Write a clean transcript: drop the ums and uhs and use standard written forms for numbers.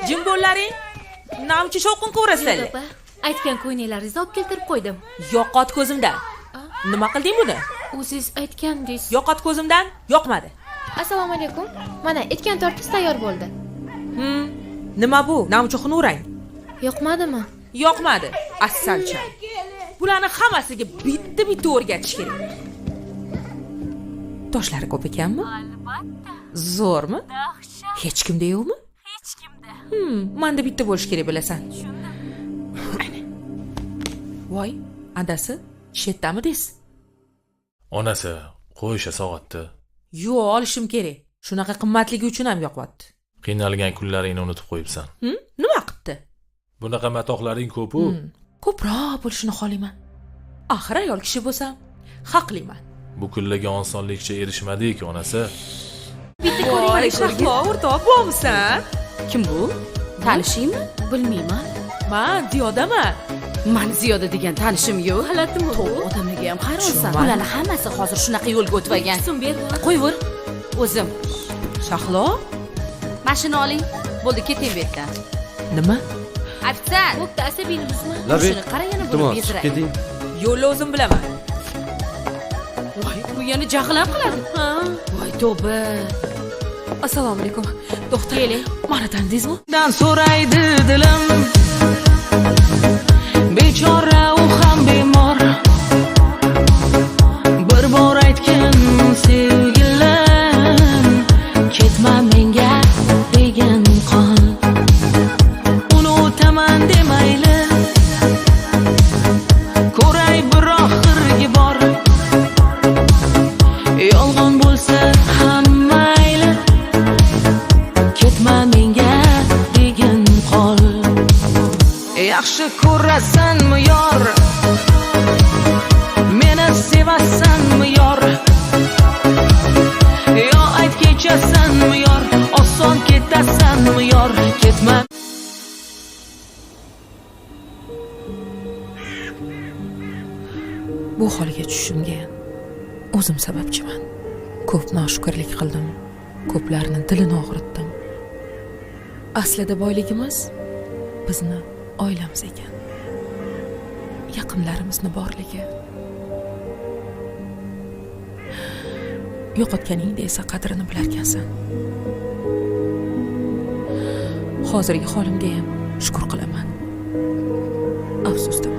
Jim bo'llaring. Namchi shovqin ko'rasizlar. Yo'q, opa, aytgan ko'ynaklaringizni olib keltirib qo'ydim. Yo'qot ko'zimdan. Nima qilding buni? O'zingiz aytgandingiz. Yo'qot ko'zimdan, yoqmadi. Assalomu alaykum. Mana aytgan tortingiz tayyor bo'ldi. Nima bu? Namchi xunurang. Yoqmadimi? Yoqmadi. Assalcha. Bularni hammasiga bitta-bitta o'rgatish kerak. Toshlari ko'p ekanmi? Albatta. Zo'rmi? Dahshat. Hech kimda yo'qmi? Hech kimda. Manda bitta bo'lishi kerak, bilasan. Voy, adasi, chetdami deysiz? Onasi, qo'yisha soatni. Yo'q, olishim kerak. Shunaqa qimmatligi uchun ham yoqyapti. Qiynalgan kunlaringni unutib qo'yibsan. Nima qilibdi? Bunaqa matohlaring ko'p-u. Ko'proq bo'lishini xohlayman. Axir ayol kishi bo'lsam, haqliman. Bu kunlarga osonlikcha erishmadik, onasi. Bitta Voy, Shahlo, o'rtoq bormisan? Kim bu? Tanishingmi? Bilmayman. Man Ziyodaman. Man Ziyoda degan tanishim yo'q. G'alatimi bu? Odamlarga ham hayronsan. Tushunmadim. Ularni hammasi hozir shunaqa yo'lga o'tib olgan. So'm ber. Qo'yvur. O'zim. Shahlo? Mashina oling. Bo'ldi, keting bu yerdan. Nima? Ofitsiant. Bo'pti, asabiyni buzma. Labi, Shuni qara yana buni iltimos, bezrak. keting. Yo'lni o'zim bilaman. Voy, bu yana jahl ham qiladi. Ha. Voy, tavba. Assalomu alaykum. Doktor. Keling. Mani tanidingizmi? Dan so'raydi dilim, bechora u ham bemor. Bir bor aytgin sevgilim, ketma menga degin qol. Unutaman demayli, ko'ray bir oxirgi bor. Yolg'on bo'lsa ham mayli, ketma menga degin qol. Yaxshi ko'rasanmi yor, meni sevasanmi yor, yo ayt kechasanmi yor, oson ketasanmi yor, ketma. Bu holga tushishimga o'zim sababchiman. Ko'p noshukrlik qildim, ko'plarni dilini og'ritdim. Aslida boyligimiz bizni oilamiz ekan. Yaqinlarimizni borligi. Yo'qotganingda esa qadrini bilarkansan. Hozirgi holimga ham shukr qilaman. Afsusdaman.